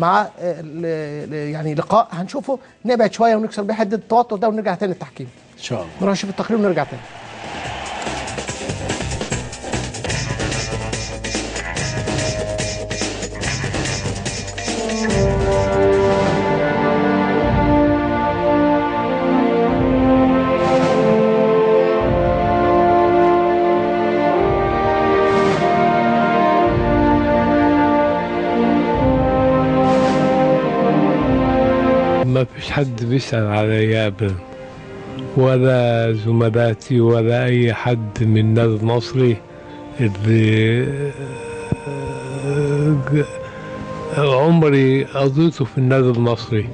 مع يعني لقاء هنشوفه، نبعد شوية ونكسر بيه حده التوتر ده ونرجع تاني للتحكيم ان شاء الله. نروح نشوف التقرير ونرجع تاني. ما فيش حد بيسأل عليا أبدا، ولا زملاتي ولا أي حد من النادي المصري اللي عمري قضيته في النادي المصري.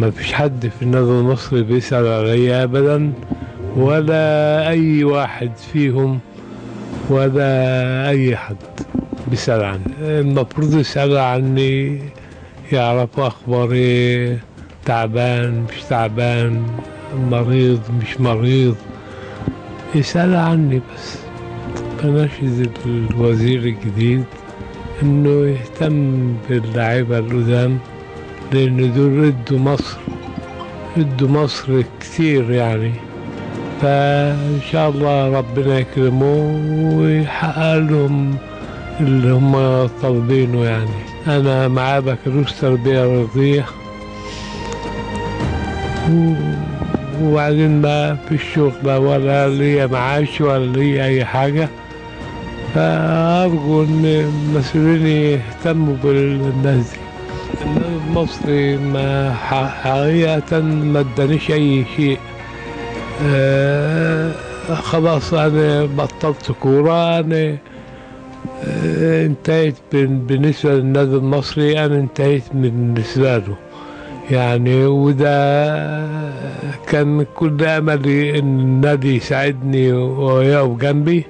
ما فيش حد في النادي المصري بيسأل عليا أبدا، ولا أي واحد فيهم ولا أي حد بيسأل عني. المفروض يسألوا عني، يعرفوا أخباري، تعبان مش تعبان، مريض مش مريض، يسأل عني بس. بناشد الوزير الجديد انه يهتم باللاعيبة القدام، لان دول ادوا مصر، ادوا مصر كتير يعني. فان شاء الله ربنا يكرمه ويحقق لهم اللي هم طالبينه يعني. انا معاه بكالوريوس تربية رياضية، وبعدين ما في الشغل ولا ليا معاش ولا ليا أي حاجة، فأرجو إن المسؤولين يهتموا بالناس دي. النادي المصري ما حقيقة ما ادانيش أي شيء. خلاص أنا بطلت كورة، أنا انتهيت بالنسبة للنادي المصري، أنا انتهيت بالنسبة له يعني. وده كان كل املي ان النادي يساعدني ويقف جنبي،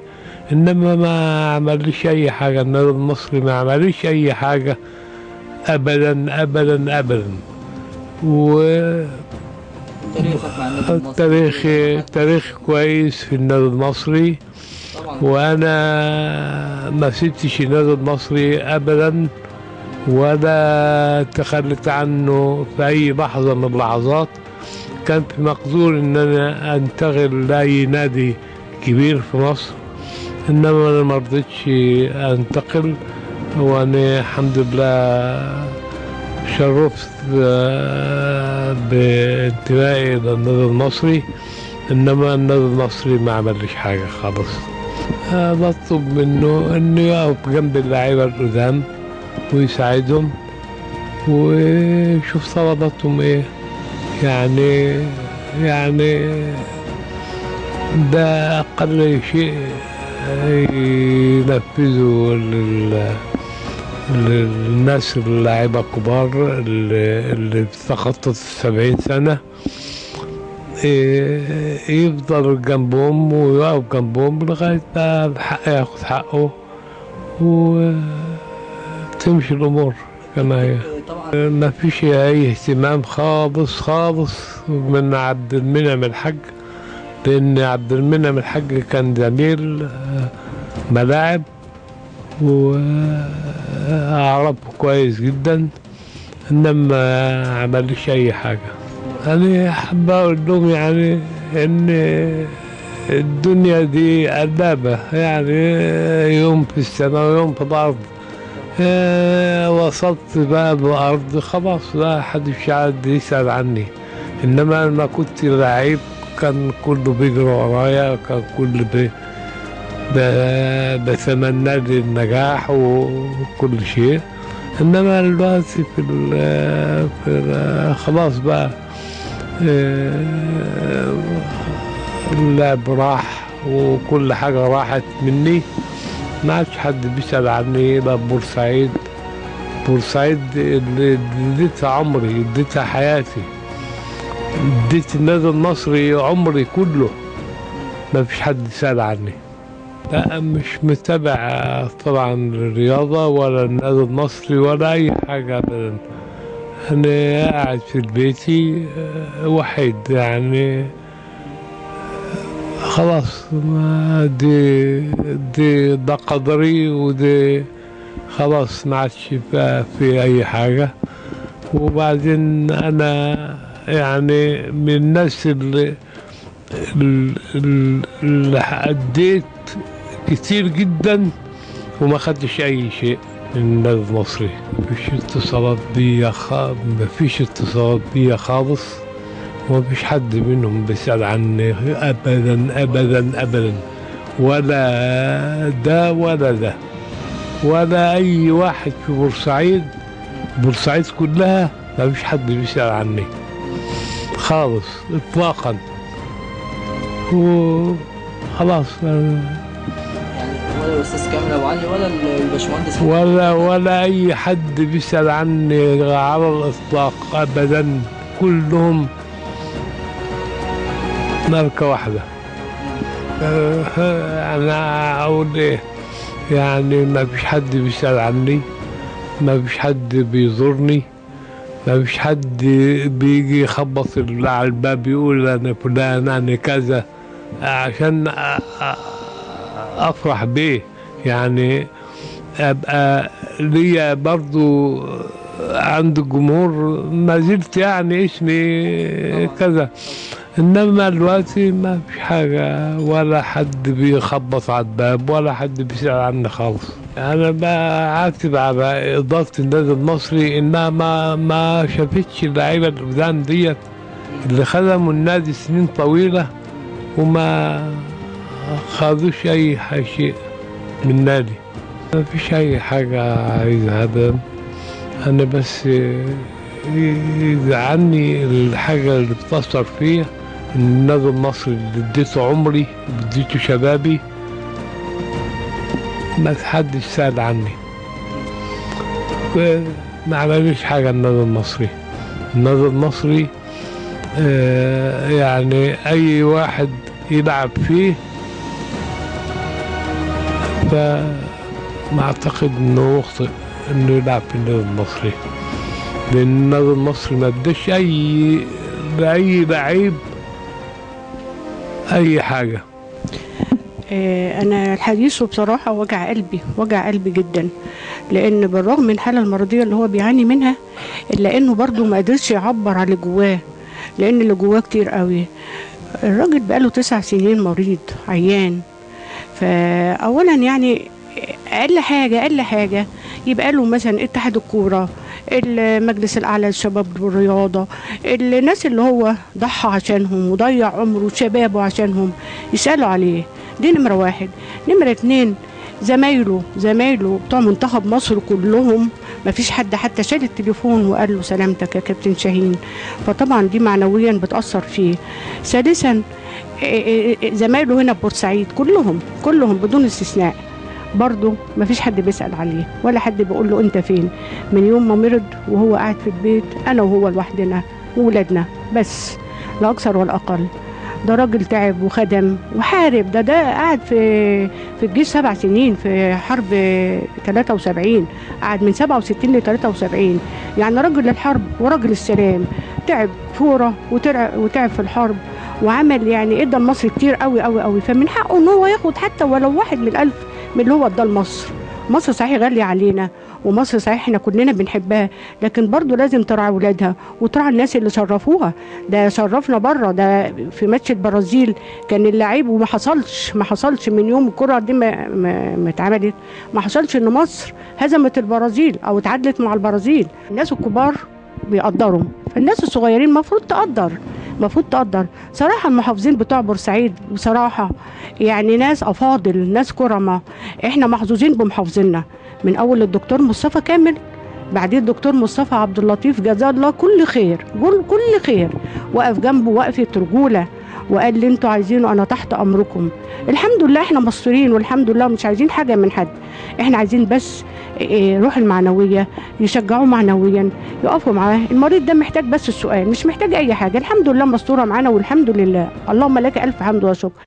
انما ما عمليش اي حاجة. النادي المصري ما عمليش اي حاجة ابدا ابدا ابدا. و تاريخك مع النادي المصري؟ تاريخ كويس في النادي المصري، وانا ما سبتش النادي المصري ابدا ولا تخلت عنه في أي لحظة من اللحظات. كان في مقدور إن أنا أنتقل لأي نادي كبير في مصر، إنما أنا ما رضيتش أنتقل، وأنا الحمد لله شرفت بانتمائي للنادي المصري، إنما النادي المصري ما عملش حاجة خالص. بطلب منه إنه يقف جنب اللعيبة القدام ويساعدهم ويشوف طلباتهم ايه يعني ده اقل شيء ينفذه للناس اللاعيبه الكبار اللي بتخطط 70 سنة، يفضل جنبهم ويقف جنبهم لغاية ما الحق ياخد حقه وتمشي الأمور كما هي. ما فيش أي اهتمام خالص خالص من عبد المنعم الحاج، لأن عبد المنعم الحاج كان زميل ملاعب وأعرفه كويس جدا، إنما ما عملش أي حاجة. أنا حابة أقول لهم يعني إن الدنيا دي قلابة، يعني يوم في السماء ويوم في الأرض. وصلت بقى بالأرض خلاص، لا حد مش عاد يسأل عني. إنما لما كنت لعيب كان كله بيجري ورايا، كان كله بتمنى لي النجاح وكل شيء. إنما دلوقتي في خلاص بقى اللعب راح وكل حاجة راحت مني، ما عادش حد بيسأل عني. بقى بورسعيد، بورسعيد اللي اديتها عمري، اديتها حياتي، اديت النادي المصري عمري كله، ما فيش حد سأل عني. لا مش متابع طبعا الرياضة ولا النادي المصري ولا أي حاجة أبدا. أنا قاعد في بيتي وحيد يعني، خلاص ما دي ده قدري، ودي خلاص ما عادش في أي حاجة. وبعدين أنا يعني من الناس اللي أديت كتير جدا وما خدتش أي شيء من النادي المصري. مفيش اتصالات بيا خالص، ومفيش حد منهم بيسأل عني أبدا أبدا أبدا، ولا ده ولا ده ولا أي واحد في بورسعيد. بورسعيد كلها مفيش حد بيسأل عني خالص إطلاقا، وخلاص. يعني ولا الأستاذ كامل أبو علي ولا الباشمهندس ولا أي حد بيسأل عني على الإطلاق أبدا، كلهم ماركة واحدة. أنا أقول إيه يعني، ما فيش حد بيسأل عني، ما فيش حد بيزورني، ما فيش حد بيجي يخبط على الباب يقول أنا فلان أنا كذا عشان أفرح بيه. يعني أبقى ليا برضو عند الجمهور ما زلت يعني اسمي كذا، إنما دلوقتي ما فيش حاجة، ولا حد بيخبط على الباب ولا حد بيسأل عني خالص. أنا بعاتب على إدارة النادي المصري إنها ما شافتش اللعيبة القدام ديت اللي خدموا النادي سنين طويلة وما خدوش أي شيء من النادي. ما فيش أي حاجة عايزها أبدا، أنا بس يزعلني الحاجة اللي بتأثر فيا إن النادي المصري اللي اديته عمري واديته شبابي ما حدش سأل عني، ما عملوش حاجة. النادي المصري، النادي المصري يعني أي واحد يلعب فيه فما أعتقد إنه يخطئ إنه يلعب في النادي المصري، لأن النادي المصري ما اداش أي لعيب أي حاجة. أنا الحديث بصراحة وجع قلبي، وجع قلبي جدا، لأن بالرغم من الحالة المرضية اللي هو بيعاني منها إلا إنه برضه ما قدرش يعبر على اللي جواه، لأن اللي جواه كتير قوي. الراجل بقاله 9 سنين مريض عيان، فأولا يعني أقل حاجة أقل حاجة يبقى له مثلا اتحاد الكورة، المجلس الأعلى للشباب والرياضة، الناس اللي هو ضحى عشانهم وضيع عمره وشبابه عشانهم يسألوا عليه. دي نمرة 1. نمرة 2، زمايله بتوع منتخب مصر كلهم ما فيش حد حتى شال التليفون وقال له سلامتك يا كابتن شاهين، فطبعا دي معنويا بتأثر فيه. ثالثا، زمايله هنا في بورسعيد كلهم بدون استثناء برضه ما فيش حد بيسأل عليه ولا حد بيقول له انت فين. من يوم ما مرض وهو قاعد في البيت، انا وهو لوحدنا وولادنا بس، لا اكثر ولا اقل. ده راجل تعب وخدم وحارب، ده قعد في الجيش 7 سنين في حرب 73، قعد من 67 ل 73، يعني راجل الحرب وراجل السلام. تعب فورة وتعب في الحرب وعمل يعني ادى لمصر كتير قوي قوي قوي، فمن حقه ان هو ياخد حتى ولو 1 من 1000 من اللي هو اداه لمصر. مصر صحيح غالية علينا، ومصر صحيح احنا كلنا بنحبها، لكن برضو لازم تراعي ولادها وتراعي الناس اللي شرفوها. ده شرفنا بره، ده في ماتش البرازيل كان اللعيب، وما حصلش، ما حصلش من يوم الكرة دي ما اتعملت، ما حصلش ان مصر هزمت البرازيل او اتعادلت مع البرازيل. الناس الكبار بيقدروا، فالناس الصغيرين المفروض تقدر، المفروض تقدر. صراحة المحافظين بتوع بورسعيد بصراحة يعني ناس أفاضل، ناس كرمة، احنا محظوظين بمحافظينا، من أول الدكتور مصطفى كامل، بعدين الدكتور مصطفى عبد اللطيف، جزاه الله كل خير، كل خير، وقف جنبه وقفة رجولة وقال اللي انتوا عايزينه أنا تحت أمركم. الحمد لله احنا مصريين والحمد لله مش عايزين حاجة من حد، احنا عايزين بس روح المعنوية، يشجعوه معنويا، يقفوا معاه. المريض ده محتاج بس السؤال، مش محتاج أي حاجة. الحمد لله مستورة معانا والحمد لله، اللهم لك ألف حمد وشكر.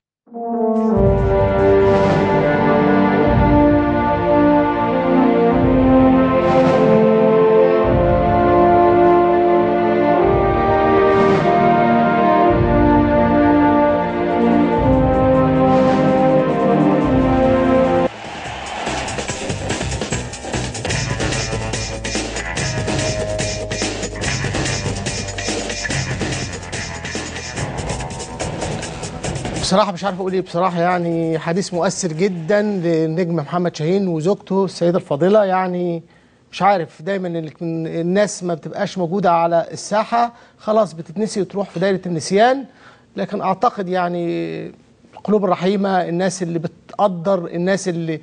بصراحة مش عارف اقول ايه بصراحة، يعني حديث مؤثر جدا للنجم محمد شاهين وزوجته السيدة الفاضلة. يعني مش عارف، دايما الناس ما بتبقاش موجودة على الساحة، خلاص بتتنسي وتروح في دايرة النسيان، لكن اعتقد يعني القلوب الرحيمة، الناس اللي بتقدر، الناس اللي